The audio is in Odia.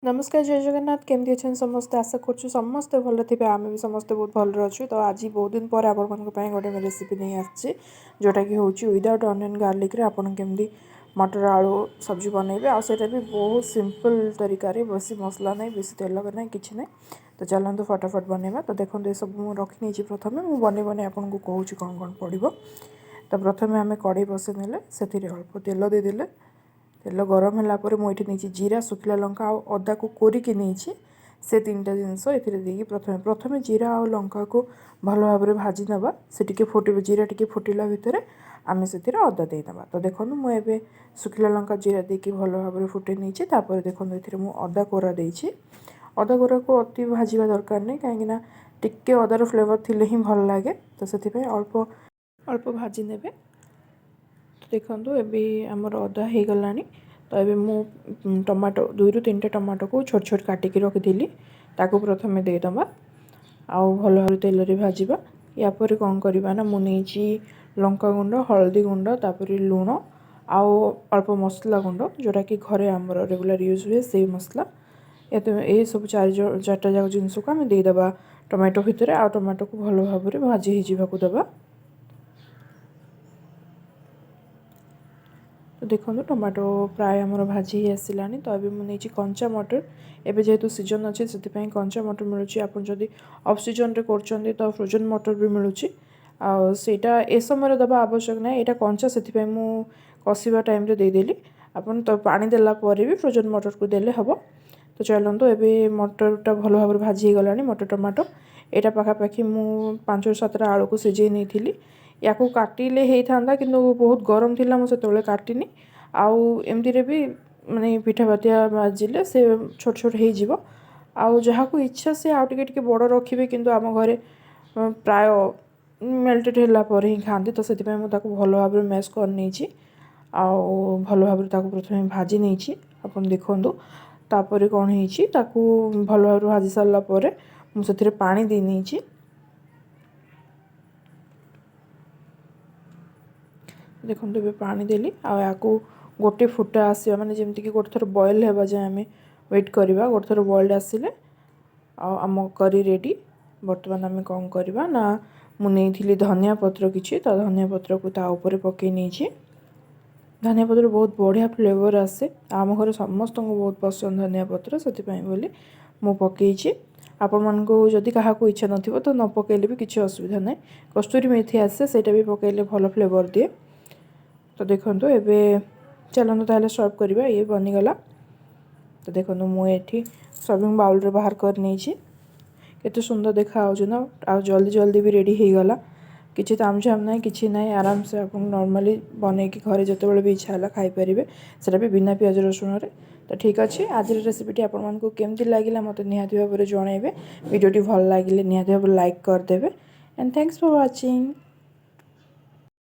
ନମସ୍କାର, ଜୟ ଜଗନ୍ନାଥ। କେମିତି ଅଛନ୍ତି ସମସ୍ତେ? ଆଶା କରୁଛୁ ସମସ୍ତେ ଭଲ ଥିବେ। ଆମେ ବି ସମସ୍ତେ ବହୁତ ଭଲରେ ଅଛୁ। ତ ଆଜି ବହୁତ ଦିନ ପରେ ଆପଣମାନଙ୍କ ପାଇଁ ଗୋଟେ ରେସିପି ନେଇ ଆସିଛି, ଯେଉଁଟାକି ହେଉଛି ୱିଦାଉଟ୍ ଅନିଅନ୍ ଗାର୍ଲିକ୍ରେ ଆପଣ କେମିତି ମଟର ଆଳୁ ସବଜି ବନେଇବେ, ଆଉ ସେଇଟା ବି ବହୁତ ସିମ୍ପଲ୍ ତରିକାରେ, ବେଶୀ ମସଲା ନାହିଁ, ବେଶୀ ତେଲ ନାହିଁ, କିଛି ନାହିଁ। ତ ଚାଲନ୍ତୁ ଫଟାଫଟ ବନେଇବା। ତ ଦେଖନ୍ତୁ, ଏସବୁ ମୁଁ ରଖିନେଇଛି। ପ୍ରଥମେ ମୁଁ ବନେଇ ବନେଇ ଆପଣଙ୍କୁ କହୁଛି କ'ଣ କ'ଣ ପଡ଼ିବ। ତ ପ୍ରଥମେ ଆମେ କଢ଼େଇ ବସେଇ ନେଲେ, ସେଥିରେ ଅଳ୍ପ ତେଲ ଦେଇଦେଲେ। ତେଲ ଗରମ ହେଲା ପରେ ମୁଁ ଏଠି ନେଇଛି ଜିରା, ଶୁଖିଲା ଲଙ୍କା ଆଉ ଅଦାକୁ କୋରିକି ନେଇଛି। ସେ ତିନିଟା ଜିନିଷ ଏଥିରେ ଦେଇକି ପ୍ରଥମେ ପ୍ରଥମେ ଜିରା ଆଉ ଲଙ୍କାକୁ ଭଲ ଭାବରେ ଭାଜି ନେବା। ସେ ଟିକେ ଫୁଟିବ, ଜିରା ଟିକେ ଫୁଟିଲା ଭିତରେ ଆମେ ସେଥିରେ ଅଦା ଦେଇଦେବା। ତ ଦେଖନ୍ତୁ, ମୁଁ ଏବେ ଶୁଖିଲା ଲଙ୍କା ଜିରା ଦେଇକି ଭଲ ଭାବରେ ଫୁଟେଇ ନେଇଛି। ତାପରେ ଦେଖନ୍ତୁ, ଏଥିରେ ମୁଁ ଅଦା କୋରା ଦେଇଛି। ଅଦା କୋରାକୁ ଅତି ଭାଜିବା ଦରକାର ନାହିଁ, କାହିଁକିନା ଟିକେ ଅଦାର ଫ୍ଲେଭର୍ ଥିଲେ ହିଁ ଭଲ ଲାଗେ। ତ ସେଥିପାଇଁ ଅଳ୍ପ ଅଳ୍ପ ଭାଜି ନେବେ। ତ ଦେଖନ୍ତୁ, ଏବେ ଆମର ଅଦା ହେଇଗଲାଣି। ତ ଏବେ ମୁଁ ଟମାଟୋ, 2ରୁ 3ଟା ଟମାଟୋକୁ ଛୋଟ ଛୋଟ କାଟିକି ରଖିଥିଲି, ତାକୁ ପ୍ରଥମେ ଦେଇଦେବା ଆଉ ଭଲ ଭାବରେ ତେଲରେ ଭାଜିବା। ୟା ପରେ କ'ଣ କରିବା ନା, ମୁଁ ନେଇଛି ଲଙ୍କା ଗୁଣ୍ଡ, ହଳଦୀ ଗୁଣ୍ଡ, ତାପରେ ଲୁଣ ଆଉ ଅଳ୍ପ ମସଲା ଗୁଣ୍ଡ, ଯେଉଁଟାକି ଘରେ ଆମର ରେଗୁଲାର ୟୁଜ୍ ହୁଏ ସେଇ ମସଲା। ଏସବୁ ଚାରିଟା ଯାକ ଜିନିଷକୁ ଆମେ ଦେଇଦେବା ଟମାଟୋ ଭିତରେ ଆଉ ଟମାଟୋକୁ ଭଲ ଭାବରେ ଭାଜି ହେଇଯିବାକୁ ଦେବା। ତ ଦେଖନ୍ତୁ, ଟମାଟୋ ପ୍ରାୟ ଆମର ଭାଜି ହେଇ ଆସିଲାଣି। ତ ଏବେ ମୁଁ ନେଇଛି କଞ୍ଚା ମଟର। ଏବେ ଯେହେତୁ ସିଜନ୍ ଅଛି, ସେଥିପାଇଁ କଞ୍ଚା ମଟର ମିଳୁଛି। ଆପଣ ଯଦି ଅଫ୍ ସିଜନ୍ରେ କରୁଛନ୍ତି ତ ଫ୍ରୋଜନ୍ ମଟର ବି ମିଳୁଛି, ଆଉ ସେଇଟା ଏ ସମୟରେ ଦେବା ଆବଶ୍ୟକ ନାହିଁ। ଏଇଟା କଞ୍ଚା, ସେଥିପାଇଁ ମୁଁ କଷିବା ଟାଇମ୍ରେ ଦେଇଦେଲି। ଆପଣ ତ ପାଣି ଦେଲା ପରେ ବି ଫ୍ରୋଜନ୍ ମଟରକୁ ଦେଲେ ହେବ। ତ ଚାଲନ୍ତୁ, ଏବେ ମଟରଟା ଭଲ ଭାବରେ ଭାଜି ହେଇଗଲାଣି, ମଟର ଟମାଟୋ। ଏଇଟା ପାଖାପାଖି ମୁଁ 5ରୁ 7ଟା ଆଳୁକୁ ସିଝେଇ ନେଇଥିଲି। ୟାକୁ କାଟିଲେ ହେଇଥାନ୍ତା, କିନ୍ତୁ ବହୁତ ଗରମ ଥିଲା, ମୁଁ ସେତେବେଳେ କାଟିନି। ଆଉ ଏମିତିରେ ବି ମାନେ ପିଠା ପାତିଆ ଭାଜିଲେ ସେ ଛୋଟ ଛୋଟ ହେଇଯିବ। ଆଉ ଯାହାକୁ ଇଚ୍ଛା ସେ ଆଉ ଟିକେ ଟିକେ ବଡ଼ ରଖିବେ, କିନ୍ତୁ ଆମ ଘରେ ପ୍ରାୟ ମେଲ୍ଟେଡ଼ ହେଲା ପରେ ହିଁ ଖାଆନ୍ତି। ତ ସେଥିପାଇଁ ମୁଁ ତାକୁ ଭଲ ଭାବରେ ମ୍ୟାଶ୍ କରିନେଇଛି ଆଉ ଭଲ ଭାବରେ ତାକୁ ପ୍ରଥମେ ଭାଜି ନେଇଛି। ଆପଣ ଦେଖନ୍ତୁ, ତାପରେ କ'ଣ ହେଇଛି। ତାକୁ ଭଲ ଭାବରେ ଭାଜି ସାରିଲା ପରେ ମୁଁ ସେଥିରେ ପାଣି ଦେଇ ନେଇଛି। ଦେଖନ୍ତୁ, ଏବେ ପାଣି ଦେଲି ଆଉ ୟାକୁ ଗୋଟେ ଫୁଟା ଆସିବା, ମାନେ ଯେମିତିକି ଗୋଟେ ଥର ବଏଲ୍ ହେବା ଯାଏଁ ଆମେ ୱେଟ୍ କରିବା। ଗୋଟେ ଥର ବଏଲ୍ ଆସିଲେ ଆଉ ଆମ କରି ରେଡ଼ି। ବର୍ତ୍ତମାନ ଆମେ କ'ଣ କରିବା ନା, ମୁଁ ନେଇଥିଲି ଧନିଆ ପତ୍ର କିଛି, ତ ଧନିଆ ପତ୍ରକୁ ତା ଉପରେ ପକାଇ ନେଇଛି। ଧନିଆ ପତ୍ର ବହୁତ ବଢ଼ିଆ ଫ୍ଲେଭର୍ ଆସେ। ଆମ ଘରେ ସମସ୍ତଙ୍କୁ ବହୁତ ପସନ୍ଦ ଧନିଆ ପତ୍ର, ସେଥିପାଇଁ ବୋଲି ମୁଁ ପକାଇଛି। ଆପଣମାନଙ୍କୁ ଯଦି କାହାକୁ ଇଚ୍ଛା ନଥିବ ତ ନ ପକାଇଲେ ବି କିଛି ଅସୁବିଧା ନାହିଁ। କସ୍ତୁରୀ ମେଥି ଆସେ, ସେଇଟା ବି ପକାଇଲେ ଭଲ ଫ୍ଲେଭର୍ ଦିଏ। ତ ଦେଖନ୍ତୁ, ଏବେ ଚାଲନ୍ତୁ ତାହେଲେ ସର୍ଭ କରିବା। ଇଏ ବନିଗଲା। ତ ଦେଖନ୍ତୁ, ମୁଁ ଏଠି ସର୍ଭିଂ ବାଉଲ୍ରେ ବାହାର କରି ନେଇଛି। କେତେ ସୁନ୍ଦର ଦେଖାହେଉଛି ନା? ଆଉ ଜଲ୍ଦି ଜଲ୍ଦି ବି ରେଡ଼ି ହେଇଗଲା। କିଛି ତାମଝାମ ନାହିଁ, କିଛି ନାହିଁ। ଆରାମସେ ଆପଣ ନର୍ମାଲି ବନେଇକି ଘରେ ଯେତେବେଳେ ବି ଇଚ୍ଛା ହେଲା ଖାଇପାରିବେ, ସେଇଟା ବି ବିନା ପିଆଜ ରସୁଣରେ। ତ ଠିକ୍ ଅଛି, ଆଜିର ରେସିପିଟି ଆପଣମାନଙ୍କୁ କେମିତି ଲାଗିଲା ମୋତେ ନିହାତି ଭାବରେ ଜଣାଇବେ। ଭିଡ଼ିଓଟି ଭଲ ଲାଗିଲେ ନିହାତି ଭାବରେ ଲାଇକ୍ କରିଦେବେ। And thanks for watching.